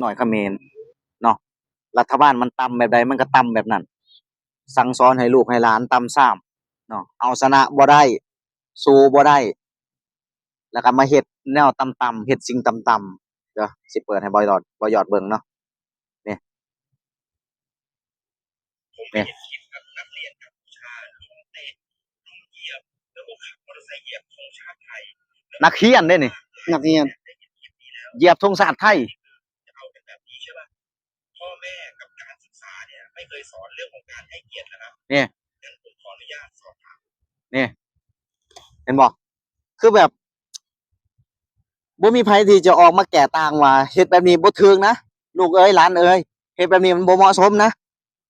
ນ້ອຍຂະເໝນເນາະ. ລັດຖະບານມັນຕ່ຳແບບໃດ ມັນກໍຕ່ຳແບບນັ້ນ, ສັ່ງສອນໃຫ້ລູກໃຫ້ຫຼານຕ່ຳຊາມເນາະ, ເອົາຊະນະບໍ່ໄດ້ ສູ້ບໍ່ໄດ້ ແລ້ວກໍມາເຮັດແນວຕ່ຳໆ ເຮັດສິ່ງຕ່ຳໆ. ດຽວຊິເປີດໃຫ້ບ່າວຍອດ ບ່າວຍອດເບິ່ງເນາະ. ນີ້ ນີ້ ນັກຮຽນເດ້ນີ້ ນັກຮຽນ ຢຽບທຸງຊາດໄທ. ພໍ່ແມ່ກັບການສຶກສາເນຍ ໄມ່ເຄີຍສອນເລື່ອງຂອງການໃຫ້ກຽດນະຄັບ. ນີ້ ນີ້ ເຫັນບໍ່? ຄືແບບ ບໍ່ມີໃຜທີ່ຈະອອກມາແກ້ຕ່າງວ່າເຮັດແບບນີ້ບໍ່ຖືກນະ ລູກເອີຍ ຫຼານເອີຍ, ເຮັດແບບນີ້ມັນບໍ່ເໝາະສົມນະ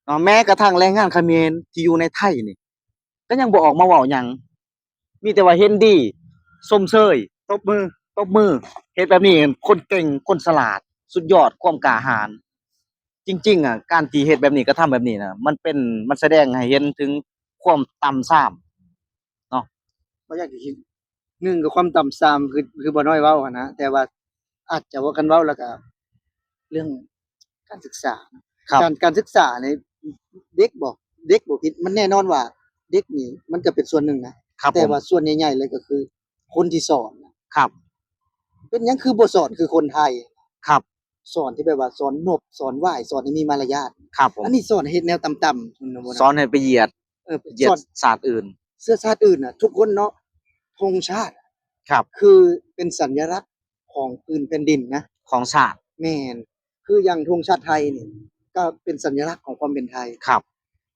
ເນາະ. ແມ້ກະທັ່ງແຮງງານຂະເໝນທີ່ຢູ່ໃນໄທນີ້ ກໍຍັງບໍ່ອອກມາເວົ້າຫຍັງ, ມີແຕ່ວ່າເຫັນດີ ຊົມເຊີຍ ຕົບມື ຕົບມື. ເຮັດແບບນີ້ຄົນເກັ່ງ ຄົນສະຫຼາດ ສຸດຍອດຄວາມກ້າຫານ. ຈິງໆ ອະ ການທີ່ເຮັດແບບນີ້ ກະທຳແບບນີ້ນະ ມັນເປັນ ມັນສະແດງໃຫ້ເຫັນເຖິງຄວາມຕ່ຳຊາມເນາະ. ບໍ່ຢາກຈະຄິດ ໜຶ່ງກໍຄວາມຕ່ຳຊາມ ຄື ຄືບ່າວນ້ອຍເວົ້າຫັ້ນນະ, ແຕ່ວ່າອາດຈະເວົ້າ ຄັນເວົ້າແລ້ວກໍເລື່ອງການສຶກສາ. ຄັບ ການ ການສຶກສານີ້ ເດັກບໍ່ ເດັກບໍ່ຜິດ ມັນແນ່ນອນວ່າເດັກນີ້ມັນກໍເປັນສ່ວນໜຶ່ງນະ. ຄັບ ແຕ່ວ່າສ່ວນໃຫຍ່ໆເລີຍກໍຄືຄົນທີ່ສອນນະ. ຄັບ ເປັນຫຍັງຄືບໍ່ສອນຄືຄົນໄທ? ຄັບ ສອນທີ່ແບບວ່າສອນນົບ ສອນຫວ້າຍ ສອນໃຫ້ມີມາລະຍາດ. ຄັບຜົມ ອັນນີ້ສອນໃຫ້ເຮັດແນວຕ່ຳໆ ແມ່ນບໍ່ນະ? ສອນໃຫ້ໄປຢຽດ ເອີ ໄປຢຽດຊາດອື່ນ ເຊື້ອຊາດອື່ນນະ. ທຸກຄົນເນາະ ທຸງຊາດ ຄັບ ຄືເປັນສັນຍະລັກຂອງພື້ນແຜ່ນດິນນະ ຂອງຊາດ. ແມ່ນ ຄືຢ່າງທຸງຊາດໄທນີ້ ກໍເປັນສັນຍະລັກຂອງຄວາມເປັນໄທ. ຄັບ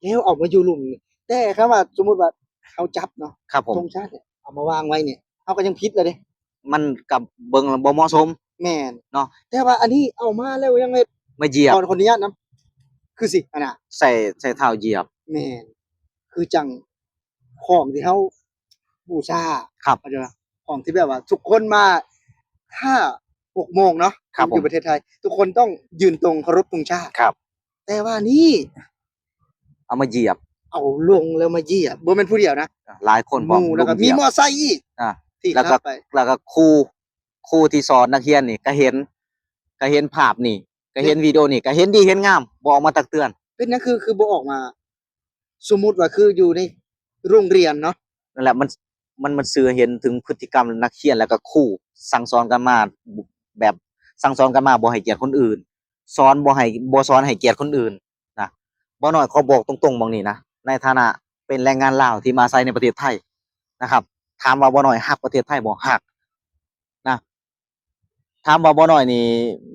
ແລ້ວເອົາມາຢູ່ລຸ່ມນີ້ ແຕ່ຄັນວ່າສົມມຸດວ່າເຮົາຈັບເນາະ ຄັບຜົມ ທຸງຊາດເອົາມາວາງໄວ້ນີ້ ເຮົາກໍຍັງຜິດແລ້ວເດ້. ມັນກໍເບິ່ງແລ້ວບໍ່ເໝາະສົມ. ແມ່ນເນາະ ແຕ່ວ່າອັນນີ້ເອົາມາແລ້ວຍັງເຮັດ ມາຢຽບ ຂໍ ຂໍອະນຸຍາດນຳ ຄືຊິ ອັນນະ ໃສ່ ໃສ່ເທົ້າຢຽບ. ແມ່ນ ຄືຈັ່ງຂອງທີ່ເຮົາບູຊາ ຄັບ ເຂົ້າໃຈບໍ່? ຂອງທີ່ແບບວ່າທຸກຄົນມາ ຖ້າຫົກໂມງເນາະ ຄັບ ຢູ່ປະເທດໄທ ທຸກຄົນຕ້ອງຢືນຕົງເຄົາລົບທຸງຊາດ. ຄັບ ແຕ່ວ່ານີ້ ເອົາມາຢຽບ ເອົາລົງແລ້ວມາຢຽບ ບໍ່ແມ່ນຜູ້ດຽວນະ ຫຼາຍຄົນ ໝູ່ ແລ້ວກໍມີມໍໄຊອີກ ອ່າ ທີ່ຂັບໄປ ແລ້ວກໍຄູ ຄູທີ່ສອນນັກຮຽນນີ້ກໍເຫັນ ກໍເຫັນພາບນີ້ ກໍເຫັນວິດີໂອນີ້ ກໍເຫັນດີເຫັນງາມ ບໍ່ອອກມາຕັກເຕືອນ. ເປັນຫຍັງຄື ຄືບໍ່ອອກມາ? ສົມມຸດວ່າຄືຢູ່ໃນໂຮງຮຽນເນາະ ນັ້ນແຫຼະ ມັນ ມັນ ມັນສື່ໃຫ້ເຫັນເຖິງພຶດຕິກຳນັກຮຽນ ແລ້ວກໍຄູ ສັ່ງສອນກັນມາ ແບບສັ່ງສອນກັນມາບໍ່ໃຫ້ກຽດຄົນອື່ນ ສອນບໍ່ໃຫ້ ບໍ່ສອນໃຫ້ກຽດຄົນອື່ນນະ. ບ່າວນ້ອຍຂໍບອກຕົງໆໝ່ອງນີ້ນະ ໃນຖານະເປັນແຮງງານລາວທີ່ມາອາໄສໃນປະເທດໄທນະຄັບ ຖາມວ່າບ່າວນ້ອຍຮັກປະເທດໄທບໍ່? ຮັກນະ. ຖາມວ່າບ່າວນ້ອຍນີ້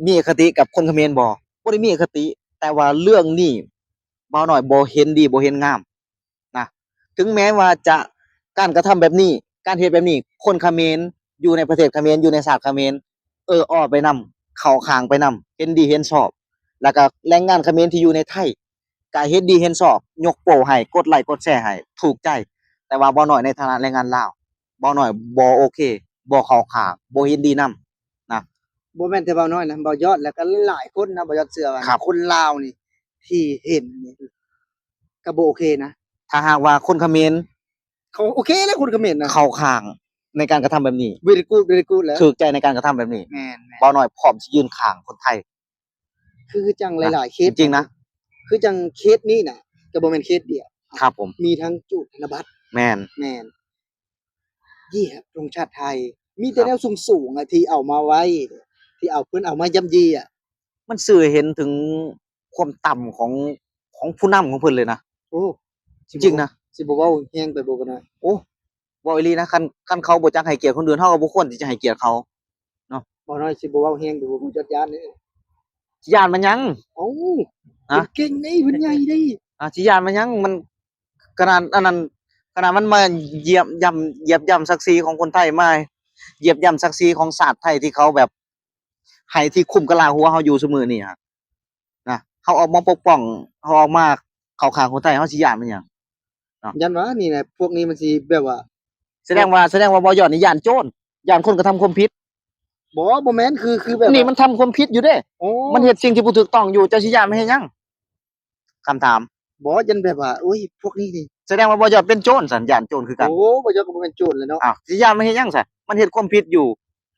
ມີອະຄະຕິກັບຄົນຂະເໝນບໍ່? ບໍ່ໄດ້ມີອະຄະຕິ ແຕ່ວ່າເລື່ອງນີ້ບ່າວນ້ອຍບໍ່ເຫັນດີ ບໍ່ເຫັນງາມນະ. ເຖິງແມ້ວ່າຈະ ການກະທຳແບບນີ້ ການເຮັດແບບນີ້ ຄົນຂະເໝນ ຢູ່ໃນປະເທດຂະເໝນ ຢູ່ໃນຊາດຂະເໝນ ເອີອອໄປນຳ ເຂົ້າຂ້າງໄປນຳ ເຫັນດີເຫັນຊອບ ແລ້ວກະແຮງງານຂະເໝນທີ່ຢູ່ໃນໄທ ກະເຫັນດີເຫັນຊອບ ຍົກໂປ້ໃຫ້ ກົດໄລ້ກົດແຊໃຫ້ ຖືກໃຈ. ແຕ່ວ່າບ່າວນ້ອຍໃນຖານະແຮງງານລາວ ບ່າວນ້ອຍບໍ່ໂອເຄ ບໍ່ເຂົ້າຂ້າງ ບໍ່ເຫັນດີນຳນະ. ບໍ່ແມ່ນແຕ່ບ່າວນ້ອຍນະ ບ່າວຍອດ ແລ້ວກໍຫຼາຍໆຄົນນະ ບ່າວຍອດເຊື່ອວ່າ ຄັບ ຄົນລາວນີ້ທີ່ເຫັນນີ້ກໍບໍ່ໂອເຄນະ. ຖ້າຫາກວ່າຄົນຂະເໝນ ເຂົາໂອເຄແລ້ວ ຄົນຂະເໝນນະ ເຂົ້າຂ້າງໃນການກະທຳແບບນີ້ very good very good ແລ້ວ ຖືກໃຈໃນການກະທຳແບບນີ້ ແມ່ນໆ ບ່າວນ້ອຍພ້ອມຊິຢືນຂ້າງຄົນໄທ. ຄືຈັ່ງຫຼາຍໆເຄສ ນະ ຈິງໆນະ ຄືຈັ່ງເຄສນີ້ນະ ກໍບໍ່ແມ່ນເຄສດຽວ ຄັບຜົມ ມີທັງຈູດທະນະບັດ ແມ່ນ ແມ່ນ ຢຽບທຸງຊາດໄທ ມີແຕ່ແນວສູງໆອະ ທີ່ເອົາມາໄວ້ ທີ່ເອົາ ເພິ່ນເອົາມາຢ້ຳຢີອະ. ມັນສື່ໃຫ້ເຫັນເຖິງຄວາມຕ່ຳຂອງ ຂອງຜູ້ນຳຂອງເພິ່ນເລີຍນະ. ໂອ້ ຈິງໆນະ ຊິບໍ່ເວົ້າແຮງໄປບໍ່ກໍໄດ້. ໂອ້ ເວົ້າອີ່ຫຼີນະ ຄັນ ຄັນເຂົາບໍ່ຈັກໃຫ້ກຽດຄົນອື່ນ ເຮົາກໍບໍ່ຄວນທີ່ຈະໃຫ້ກຽດເຂົາເນາະ. ບໍ່ນ້ອຍຊິບໍ່ເວົ້າແຮງ ບໍ່ ບໍ່ຢ້ານເດ້. ຊິຢ້ານມັນຫຍັງ? ເອົ້າ ຮະ? ເພິ່ນເກັ່ງເດ້ ເພິ່ນໃຫຍ່ເດ້. ອ່າ ຊິຢ້ານມັນຫຍັງ? ມັນ ຂະໜາດອັນນັ້ນ ຂະໜາດມັນມາຢຽບຢ່ຳ ຢຽບຢ່ຳສັກສີຂອງຄົນໄທ ມາຢຽບຢ່ຳສັກສີຂອງຊາດໄທ ທີ່ເຂົາແບບໃຫ້ທີ່ຄຸມກະລາຫົວເຮົາຢູ່ຊຸມື້ນີ້ຫັ້ນນະ. ເຮົາອອກມາປົກປ້ອງ ເຮົາອອກມາເຂົ້າຂ້າງຄົນໄທ ເຮົາຊິຢ້ານມັນຫຍັງເນາະ? ຢ້ານວ່ານີ້ນະ ພວກນີ້ມັນຊິແບບວ່າ ສະແດງວ່າ ສະແດງວ່າບໍ່ຢອດນີ້ຢ້ານໂຈນ ຢ້ານຄົນກະທຳຄວາມຜິດ. ບໍ່ ບໍ່ແມ່ນ ຄື ຄືແບບ ນີ້ມັນທຳຄວາມຜິດຢູ່ເດ້. ໂອ້ ມັນເຮັດສິ່ງທີ່ບໍ່ຖືກຕ້ອງຢູ່ ເຈົ້າຊິຢ້ານມັນເຮັດຫຍັງ? ຄຳຖາມ ບໍ່ ຢ້ານແບບວ່າ ໂອ້ຍ ພວກນີ້ນີ້ ສະແດງວ່າບໍ່ຢອດເປັນໂຈນຊັ້ນ ຢ້ານໂຈນຄືກັນ. ໂອ້ ບໍ່ຢອດກໍບໍ່ແມ່ນໂຈນແລ້ວເນາະ. ອ້າວ ຊິຢ້ານມັນເຮັດຫຍັງຊັ້ນ? ມັນເຮັດຄວາມຜິດຢູ່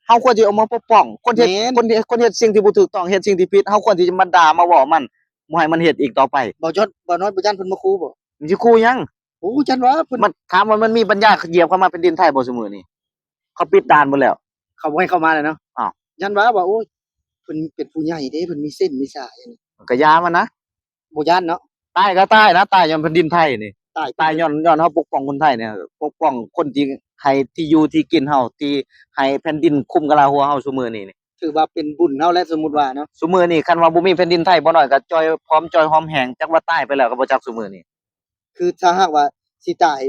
ເຮົາຄວນຊິອອກມາປົກປ້ອງຄົນເຮັດ ແມ່ນ ຄົນທີ່ ຄົນເຮັດສິ່ງທີ່ບໍ່ຖືກຕ້ອງ ເຮັດສິ່ງທີ່ຜິດ ເຮົາຄວນທີ່ຈະມາດ່າມາເວົ້າມັນ ບໍ່ໃຫ້ມັນເຮັດອີກຕໍ່ໄປ. ບໍ່ຍ້ອນ ບໍ່ນ້ອຍ ບໍ່ຢ້ານເພິ່ນມາຂູ່ບໍ່? ມັນຊິຂູ່ຫຍັງ? ໂອ້ ຢ້ານວ່າເພິ່ນ ມັນ ຖາມວ່າມັນມີປັນຍາຢຽບເຂົ້າມາແຜ່ນດິນໄທບໍ່ຊຸມື້ນີ້? ເຂົາປິດດ່ານໝົດແລ້ວ ເຂົາບໍ່ໃຫ້ເຂົ້າມາແລ້ວເນາະ. ອ້າວ ຢ້ານວ່າ ວ່າ ໂອ້ຍ ເພິ່ນເປັນຜູ້ໃຫຍ່ເດ້ ເພິ່ນມີເສັ້ນມີສາຍ. ກໍຢ່າມັນນະ ບໍ່ຢ້ານເນາະ. ຕາຍກໍຕາຍນະ ຕາຍຍ້ອນແຜ່ນດິນໄທນີ້ ຕາຍ ຕາຍຍ້ອນ ຍ້ອນເຮົາປົກປ້ອງຄົນໄທນີ້ ປົກປ້ອງຄົນທີ່ໃຫ້ທີ່ຢູ່ທີ່ກິນເຮົາ ທີ່ໃຫ້ແຜ່ນດິນຄຸມກະລາຫົວເຮົາຊຸມື້ນີ້ນີ້ ຖືວ່າເປັນບຸນເຮົາແຫຼະ ສົມມຸດວ່າເນາະ. ຊຸມື້ນີ້ຄັນວ່າບໍ່ມີແຜ່ນດິນໄທ ບໍ່ນ້ອຍກໍຈ່ອຍ ພ້ອມຈ່ອຍຫອມແຫ້ງ ຈັກວ່າຕາຍໄປແລ້ວກໍບໍ່ຈັກຊຸມື້ນີ້. ຄືຖ້າຫາກວ່າຊິຕາຍ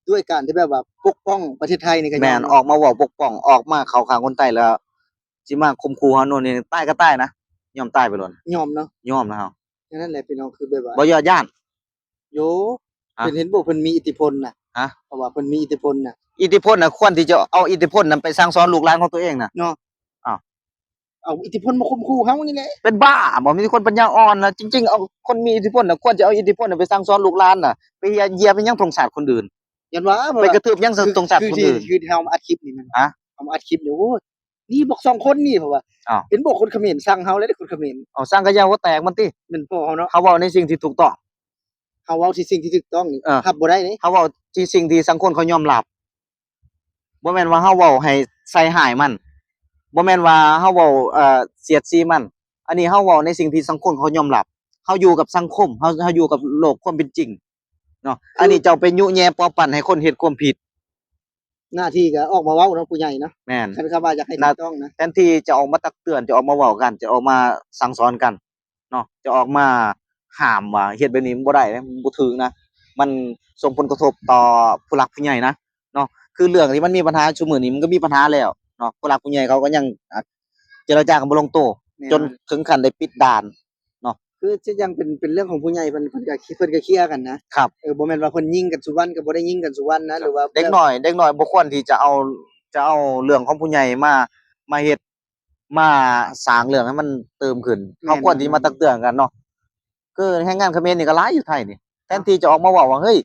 ດ້ວຍການທີ່ແບບວ່າປົກປ້ອງປະເທດໄທນີ້ກໍຍອມ ແມ່ນ ເນາະ ອອກມາເວົ້າປົກປ້ອງ ອອກມາເຂົ້າຂ້າງຄົນໄທ ແລ້ວຊິມາຂົ່ມຂູ່ເຮົາໂນ່ນນີ້ ຕາຍກໍຕາຍນະ ຍອມຕາຍໄປໂລດ ຍອມເນາະ ຍອມນະເຮົາ. ແນວນັ້ນແຫຼະພີ່ນ້ອງ ຄືແບບວ່າ ບໍ່ຢອດຢ້ານ ໂຢ ຮະ ເພິ່ນເຫັນບໍ່ ເພິ່ນມີອິດທິພົນນະ ຮະ ເພາະວ່າເພິ່ນມີອິດທິພົນນະ ອິດທິພົນນະ ຄວນທີ່ຈະເອົາອິດທິພົນນັ້ນໄປສັ່ງສອນລູກຫຼານຂອງຕົວເອງນະ ເນາະ. ອ້າວ ເອົາອິດທິພົນມາຂົ່ມຂູ່ເຮົານີ້ແຫຼະ ເປັນບ້າບໍ່? ມີແຕ່ຄົນປັນຍາອ່ອນນະ ຈິງໆ ເອົາຄົນມີອິດທິພົນນະ ຄວນຈະເອົາອິດທິພົນນະໄປສັ່ງສອນລູກຫຼານນະ ໄປຢຽບ ຢຽບເປັນຫຍັງ ສົງສານຄົນອື່ນ ຢ້ານວ່າ ໄປກະເຕີບຫຍັງ ສົງສານຄົນອື່ນ ຄືທີ່ເຮົາອັດຄລິບນີ້ແມ່ນ ຮະ ເຮົາອັດຄລິບນີ້ ໂອ້ຍ ນີ້ບອກສອງຄົນນີ້ ເພາະວ່າ ອ້າວ ເຫັນບໍ່ ຄົນຂະເໝນສັ່ງເຮົາແລ້ວເດ້ ຄົນຂະເໝນ ເອົາ ສັ່ງກະຢ່າຫົວແຕກມັນຕິ ແມ່ນພໍ່ເຮົາເນາະ ເຮົາເວົ້າໃນສິ່ງທີ່ຖືກຕ້ອງ ເຮົາເວົ້າທີ່ສິ່ງທີ່ຖືກຕ້ອງນີ້ ເອີ ຮັບບໍ່ໄດ້ເດ້ ເຮົາເວົ້າທີ່ສິ່ງທີ່ສັງຄົມເຂົາຍອມຮັບ ບໍ່ແມ່ນວ່າເຮົາເວົ້າໃຫ້ໃສ່ຮ້າຍມັນ ບໍ່ແມ່ນວ່າເຮົາເວົ້າ ເອີ ສຽດສີມັນ ອັນນີ້ເຮົາເວົ້າໃນສິ່ງທີ່ສັງຄົມເຂົາຍອມຮັບ ເຮົາຢູ່ກັບສັງຄົມ ເຮົາ ເຮົາຢູ່ກັບໂລກຄວາມເປັນຈິງເນາະ ອັນນີ້ເຈົ້າໄປຍຸແຍ່ປົວປັ່ນໃຫ້ຄົນເຮັດຄວາມຜິດ ໜ້າທີ່ກໍອອກມາເວົ້າເນາະ ຜູ້ໃຫຍ່ເນາະ ແມ່ນ ຄັນຄຳວ່າຢາກໃຫ້ຖືກຕ້ອງນະ ແທນທີ່ຈະອອກມາຕັກເຕືອນ ຈະອອກມາເວົ້າກັນ ຈະອອກມາສັ່ງສອນກັນເນາະ ຈະອອກມາຫ້າມວ່າເຮັດແບບນີ້ມັນບໍ່ໄດ້ນະ ມັນບໍ່ຖືກນະ ມັນສົ່ງຜົນກະທົບຕໍ່ຜູ້ຫຼັກຜູ້ໃຫຍ່ນະເນາະ ຄືເລື່ອງທີ່ມັນມີບັນຫາຊຸມື້ນີ້ ມັນກໍມີບັນຫາແລ້ວເນາະ ຜູ້ຫຼັກຜູ້ໃຫຍ່ເຂົາກໍຍັງ ອາ ເຈລະຈາກັນບໍ່ລົງໂຕ ແມ່ນ ຈົນເຖິງຂັ້ນໄດ້ປິດດ່ານ ເນາະ ຄືຊິຍັງເປັນ ເປັນເລື່ອງຂອງຜູ້ໃຫຍ່ເພິ່ນ ເພິ່ນກໍ ເພິ່ນກໍເຄລຍກັນນະ ຄັບ ເອີ ບໍ່ແມ່ນວ່າເພິ່ນຍິງກັນສູ່ວັນ ກໍບໍ່ໄດ້ຍິງກັນສູ່ວັນນະ ຫຼືວ່າເດັກນ້ອຍ ເດັກນ້ອຍບໍ່ຄວນທີ່ຈະເອົາ ຈະເອົາເລື່ອງຂອງຜູ້ໃຫຍ່ມາ ມາເຮັດ ມາສ້າງເລື່ອງໃຫ້ມັນເຕີມຂຶ້ນ ແມ່ນ ເຮົາຄວນທີ່ມາຕັກເຕືອນກັນເນາະ ຄືແຮງງານຂະເໝນນີ້ກໍຫຼາຍຢູ່ໄທນີ້ ແທນທີ່ຈະອອກມາເວົ້າວ່າ ເຮີ້ຍ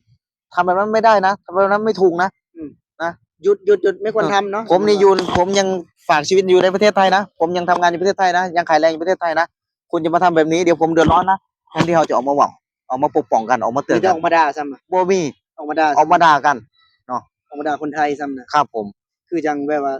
ທຳແບບນັ້ນໄມ່ໄດ້ນະ ທຳແບບນັ້ນໄມ່ຖືກນະ ອືມ ນະ ຢຸດ ຢຸດ ຢຸດ ໄມ່ຄວນທຳເນາະ ເອີ ຜົມນີ້ຢູ່ ຜົມຍັງຝາກຊີວິດຢູ່ໃນປະເທດໄທນະ ຜົມຍັງທຳງານຢູ່ປະເທດໄທນະ ຍັງຂາຍແລງຢູ່ປະເທດໄທນະ ຄຸນຈະມາທຳແບບນີ້ ດຽວຜົມເດືອດຮ້ອນນະ ແທນທີ່ເຮົາຈະອອກມາເວົ້າ ອອກມາປົກປ້ອງກັນ ອອກມາເຕືອນກັນ ມີແຕ່ອອກມາດ່າຊ້ຳ ບໍ່ມີ ອອກມາດ່າ ອອກມາດ່າກັນເນາະ ອອກມາດ່າຄົນໄທຊ້ຳນະ ຄັບຜົມ ຄືຈັ່ງແບບວ່າ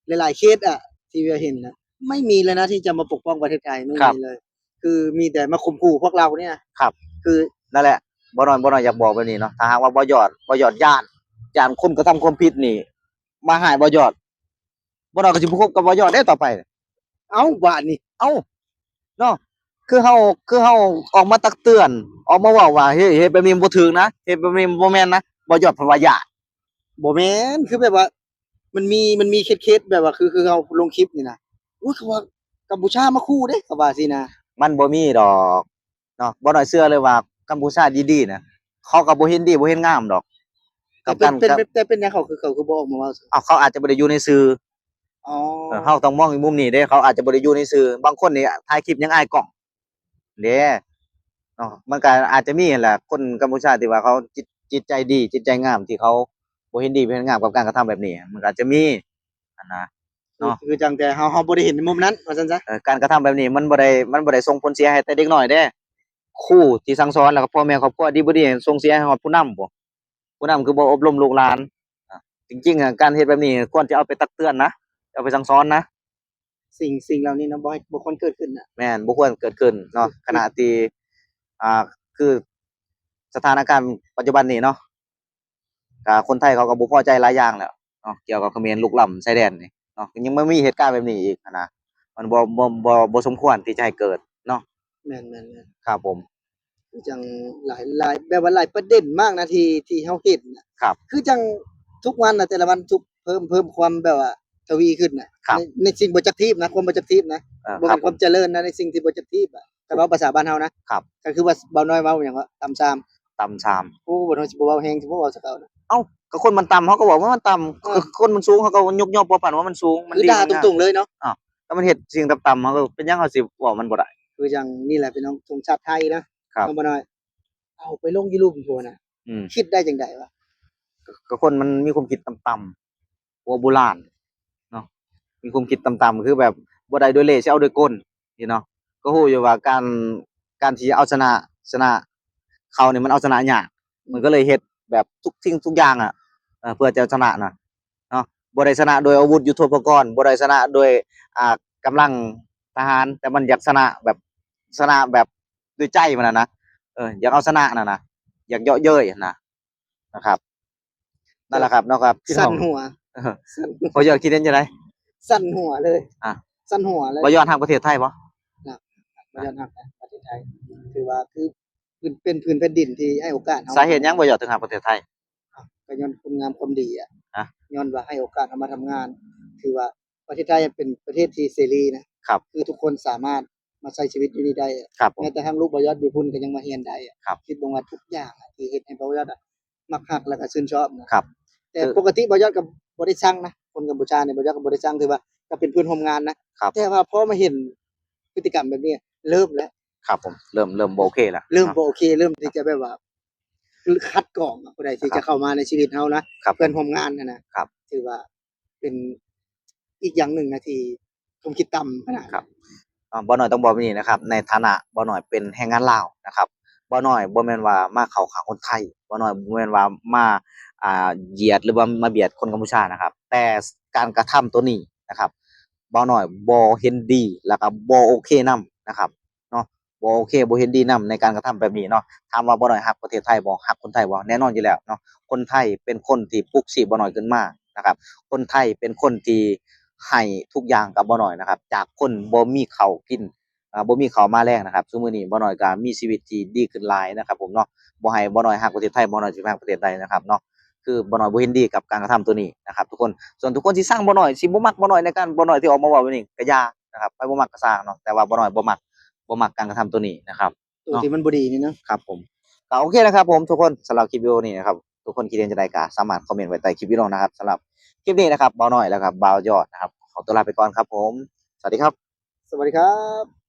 ຫຼາຍໆເຄສອະ ທີ່ວ່າເຫັນນະ ໄມ່ມີເລີຍນະທີ່ຈະມາປົກປ້ອງປະເທດໄທ ໄມ່ມີເລີຍ ຄືມີແຕ່ມາຂົ່ມຂູ່ພວກເຮົານີ້ນະ ຄັບ ຄື ນັ້ນແຫຼະ ບໍ່ນ້ອຍ ບໍ່ນ້ອຍຢາກບອກແບບນີ້ເນາະ ຖ້າຫາກວ່າບໍ່ຢອດ ບໍ່ຢອດຢ້ານ ຢ້ານຄົນກະທຳຄວາມຜິດນີ້ ມາຮ້າຍບໍ່ຢອດ ບໍ່ນ້ອຍກໍຊິບໍ່ຄົບກັບບໍ່ຢອດເດ້ຕໍ່ໄປ ເອົ້າ ບາດນີ້ ເອົ້າ ເນາະ ຄືເຮົາ ຄືເຮົາອອກມາຕັກເຕືອນ ອອກມາເວົ້າວ່າ ເຮັດ ເຮັດແບບນີ້ມັນບໍ່ຖືກນະ ເຮັດແບບນີ້ມັນບໍ່ແມ່ນນະ ບໍ່ຢອດເພິ່ນວ່າຢ້ານ ບໍ່ແມ່ນ ຄືແບບວ່າ ມັນມີ ມັນມີເຄສໆ ແບບວ່າ ຄື ຄືເຮົາລົງຄລິບນີ້ນະ ໂອ້ຍ ເຂົາວ່າກັມພູຊາມາຂູ່ເດ້ ເຂົາວ່າຊີ້ນະ ມັນບໍ່ມີດອກເນາະ ບໍ່ນ້ອຍເຊື່ອເລີຍວ່າກັມພູຊາດີໆນະ ເຂົາກໍບໍ່ເຫັນດີບໍ່ເຫັນງາມດອກ ແຕ່ເປັນ ກັບການ ເປັນ ແຕ່ເປັນຫຍັງເຂົາຄື ເຂົາຄືບໍ່ອອກມາເວົ້າ? ເອົ້າ ເຂົາອາດຈະບໍ່ໄດ້ຢູ່ໃນສື່ ອໍ ເອີ ເຮົາຕ້ອງມອງອີກມຸມນີ້ເດ້ ເຂົາອາດຈະບໍ່ໄດ້ຢູ່ໃນສື່ ບາງຄົນນີ້ຖ່າຍຄລິບຍັງອາຍກ້ອງ ເດ້ເນາະ ມັນກໍອາດຈະມີຫັ້ນແຫຼະ ຄົນກຳປູຊາທີ່ວ່າເຂົາຈິດ ຈິດໃຈດີ ຈິດໃຈງາມ ທີ່ເຂົາບໍ່ເຫັນດີບໍ່ເຫັນງາມກັບການກະທຳແບບນີ້ ມັນກໍອາດຈະມີຫັ້ນນະເນາະ ຄືຈັ່ງແຕ່ເຮົາ ເຮົາບໍ່ໄດ້ເຫັນໃນມຸມນັ້ນວ່າຊັ້ນຊະ ເອີ ການກະທຳແບບນີ້ມັນບໍ່ໄດ້ ມັນບໍ່ໄດ້ສົ່ງຜົນເສຍໃຫ້ແຕ່ເດັກນ້ອຍເດ້ ຄູທີ່ສັ່ງສອນ ແລ້ວກໍພໍ່ແມ່ຄອບຄົວດີບໍ່ດີ ສົ່ງເສຍໃຫ້ຮອດຜູ້ນຳພຸ້ນ ຜູ້ນຳຄືບໍ່ອົບຮົມລູກຫຼານ ອາ ຈິງໆ ອະ ການເຮັດແບບນີ້ຄວນຈະເອົາໄປຕັກເຕືອນນະ ເອົາໄປສັ່ງສອນນະ ສິ່ງ ສິ່ງເຫຼົ່ານີ້ເນາະ ບໍ່ໃຫ້ ບໍ່ຄວນເກີດຂຶ້ນນະ ແມ່ນ ບໍ່ຄວນເກີດຂຶ້ນເນາະ ຄື ຂະນະທີ່ ອ່າ ຄືສະຖານະການປັດຈຸບັນນີ້ເນາະ ກະຄົນໄທເຂົາກໍບໍ່ພໍໃຈຫຼາຍຢ່າງແລ້ວເນາະ ກ່ຽວກັບຂະເໝນລຸກລ້ຳຊາຍແດນນີ້ເນາະ ຍັງມາມີເຫດການແບບນີ້ອີກຫັ້ນນະ ມັນບໍ່ ບໍ່ ບໍ່ ບໍ່ສົມຄວນທີ່ຈະໃຫ້ເກີດເນາະ ແມ່ນໆໆ ຄັບຜົມ. ຄືຈັ່ງຫຼາຍ ຫຼາຍ ແບບວ່າຫຼາຍປະເດັນມາກນະ ທີ່ ທີ່ເຮົາເຫັນນະ ຄັບ ຄືຈັ່ງທຸກວັນນະ ແຕ່ລະວັນທຸກ ເພີ່ມ ເພີ່ມຄວາມແບບວ່າທະວີຂຶ້ນນະ ຄັບ ໃນ ໃນສິ່ງບໍ່ຈັກທີບນະ ຄວາມບໍ່ຈັກທີບນະ ເອີ ບໍ່ແມ່ນຄວາມຈະເລີນນະ ໃນສິ່ງທີ່ບໍ່ຈັກທີບອະ ຄັນເວົ້າພາສາບ້ານເຮົານະ ຄັບ ກໍຄືວ່າບ່າວນ້ອຍເວົ້າຫຍັງວ່າ ຕ່ຳຊາມ ຕ່ຳຊາມ ໂອ້ ບ່າວນ້ອຍຊິບໍ່ເວົ້າແຮງ ຊິບໍ່ເວົ້າຊະເກົ່ານະ ເອົ້າ ກໍຄົນມັນຕ່ຳ ເຮົາກໍບອກວ່າມັນຕ່ຳ ເອີ ຄົນມັນສູງ ເຮົາກໍຍົກຍໍປົວປັນວ່າມັນສູງ ມັນດີ ຄືດ່າຕົງໆເລີຍເນາະ ອ້າວ ແລ້ວມັນເຮັດສິ່ງຕ່ຳໆ ເຮົາກໍເປັນຫຍັງເຮົາຊິເວົ້າມັນບໍ່ໄດ້ ຄືຈັ່ງນີ້ແຫຼະ ພີ່ນ້ອງ ຊົງຊາດໄທນະ ຄັບ ນ້ອງບ່າວນ້ອຍ ເອົາໄປລົງຢູ່ລຸ່ມພຸ້ນນະ ອືມ ຄິດໄດ້ຈັ່ງໃດວະ? ກໍ ກໍຄົນມັນມີຄວາມຄິດຕ່ຳໆ ຫົວບູຮານເນາະ ມີຄວາມຄິດຕ່ຳໆ ຄືແບບບໍ່ໄດ້ດ້ວຍເລ່ ຊິເອົາດ້ວຍກົນ ຊີ້ເນາະ. ກໍຮູ້ຢູ່ວ່າການ ການທີ່ເອົາຊະນະ ຊະນະເຂົານີ້ ມັນເອົາຊະນະຍາກ ມັນກໍເລີຍເຮັດແບບທຸກສິ່ງທຸກຢ່າງອະ ເອີ ເພື່ອຈະເອົາຊະນະນະ ເນາະ. ບໍ່ໄດ້ຊະນະໂດຍອາວຸດຍຸດໂທປະກອນ ບໍ່ໄດ້ຊະນະໂດຍ ອ່າ ກຳລັງທະຫານ ແຕ່ມັນຢາກຊະນະແບບ ຊະນະແບບດ້ວຍໃຈມັນນະນະ ເອີ ຢາກເອົາຊະນະນັ້ນນະ ຢາກເຍາະເຍີ້ຍຫັ້ນນະ ນະຄັບ. ນັ້ນລະຄັບເນາະຄັບ ສັ່ນຫົວ ເອີ ພໍ່ຍອດຄິດເຫັນຈັ່ງໃດ? ສັ່ນຫົວເລີຍ ອ່າ ສັ່ນຫົວເລີຍ. ບໍ່ຍອດຮັກປະເທດໄທບໍ່? ນະ ບໍ່ຍອດຮັກນະປະເທດໄທ ຖືວ່າຄື ເປັນ ເປັນພື້ນແຜ່ນດິນທີ່ໃຫ້ໂອກາດເຮົາ. ສາເຫດຫຍັງບໍ່ຢອກເຖິງຮັກປະເທດໄທ? ກໍຍ້ອນຄຸນງາມຄວາມດີອະ ຮະ ຍ້ອນວ່າໃຫ້ໂອກາດເຮົາມາທຳງານ ຖືວ່າປະເທດໄທເປັນປະເທດທີ່ເສລີນະ ຄັບ ຄືທຸກຄົນສາມາດມາໃຊ້ຊີວິດຢູ່ນີ້ໄດ້ ຄັບ ແມ້ແຕ່ທັງລູກບ່າວຍອດຢູ່ພຸ້ນກໍຍັງມາຮຽນໄດ້ ຄັບ ຄິດເບິ່ງວ່າທຸກຢ່າງທີ່ເຮັດໃຫ້ບ່າວຍອດມັກຮັກ ແລ້ວກໍຊື່ນຊອບນະ ຄັບ ແຕ່ ຄື ປົກກະຕິບ່າວຍອດກໍບໍ່ໄດ້ຊັງນະ ຄົນກຳປູຊານີ້ບ່າວຍອດກໍບໍ່ໄດ້ຊັງ ຖືວ່າກໍເປັນເພື່ອນຮ່ວມງານນະ ຄັບ ແຕ່ວ່າພໍມາເຫັນພຶດຕິກຳແບບນີ້ ເລີ່ມແລ້ວ ຄັບຜົມ ເລີ່ມ ເລີ່ມບໍ່ໂອເຄແລ້ວ ເລີ່ມບໍ່ໂອເຄ ເລີ່ມທີ່ຈະແບບວ່າ ຄັດກອງຜູ້ໃດທີ່ຈະເຂົ້າມາໃນຊີວິດເຮົານະ ເພື່ອນຮ່ວມງານຫັ້ນນະ ຖືວ່າເປັນອີກຢ່າງໜຶ່ງນະທີ່ຄວາມຄິດຕ່ຳຂະໜາດ ຄັບ ອ່າ ບ່າວນ້ອຍຕ້ອງບອກແບບນີ້ນະຄັບ ໃນຖານະບ່າວນ້ອຍເປັນແຮງງານລາວນະຄັບ ບ່າວນ້ອຍບໍ່ແມ່ນວ່າມາເຂົ້າຂ້າງຄົນໄທ ບ່າວນ້ອຍບໍ່ແມ່ນວ່າມາ ອ່າ ຢຽດ ຫຼືວ່າມາບຽດຄົນກຳປູຊານະຄັບ ແຕ່ການກະທຳໂຕນີ້ນະຄັບ ບ່າວນ້ອຍບໍ່ເຫັນດີ ແລ້ວກໍບໍ່ໂອເຄນຳນະຄັບ ເນາະ ບໍ່ໂອເຄ ບໍ່ເຫັນດີນຳໃນການກະທຳແບບນີ້ເນາະ. ຖາມວ່າບ່າວນ້ອຍຮັກປະເທດໄທບໍ່? ຮັກຄົນໄທບໍ່? ແນ່ນອນຢູ່ແລ້ວເນາະ ຄົນໄທເປັນຄົນທີ່ປຸກຊີບບ່າວນ້ອຍຂຶ້ນມານະຄັບ ຄົນໄທເປັນຄົນທີ່ໃຫ້ທຸກຢ່າງກັບບ່າວນ້ອຍນະຄັບ ຈາກຄົນບໍ່ມີເຂົ້າກິນ ອ່າ ບໍ່ມີເຂົ້າມາແລງນະຄັບ ຊຸມື້ນີ້ບ່າວນ້ອຍກໍມີຊີວິດທີ່ດີຂຶ້ນຫຼາຍນະຄັບຜົມເນາະ. ບໍ່ໃຫ້ບ່າວນ້ອຍຮັກປະເທດໄທ ບ່າວນ້ອຍຊິໄປຮັກປະເທດໃດນະຄັບເນາະ. ຄືບ່າວນ້ອຍບໍ່ເຫັນດີກັບການກະທຳໂຕນີ້ນະຄັບທຸກຄົນ. ສ່ວນທຸກຄົນທີ່ຊັງບ່າວນ້ອຍ ທີ່ບໍ່ມັກບ່າວນ້ອຍໃນການ ບ່າວນ້ອຍທີ່ອອກມາເວົ້າແບບນີ້ກໍຢ່ານະຄັບ ໃຜບໍ່ມັກກໍຊ່າງເນາະ ແຕ່ວ່າບ່າວນ້ອຍບໍ່ມັກ ບໍ່ມັກການກະທຳໂຕນີ້ນະຄັບ ໂຕທີ່ມັນບໍ່ດີນີ້ເນາະ. ຄັບຜົມ ກໍໂອເຄນະຄັບຜົມ ທຸກຄົນ ສຳລັບຄລິບວິດີໂອນີ້ນະຄັບ ທຸກຄົນຄິດເຫັນຈັ່ງໃດກໍສາມາດຄອມເມັນໄວ້ໃຕ້ຄລິບວິດີໂອນະຄັບ. ສຳລັບຄລິບນີ້ນະຄັບ ບ່າວນ້ອຍ ແລ້ວກໍບ່າວຍອດນະຄັບ ຂໍຕົວລາໄປກ່ອນຄັບຜົມ ສະຫວັດດີຄັບ ສະຫວັດດີຄັບ.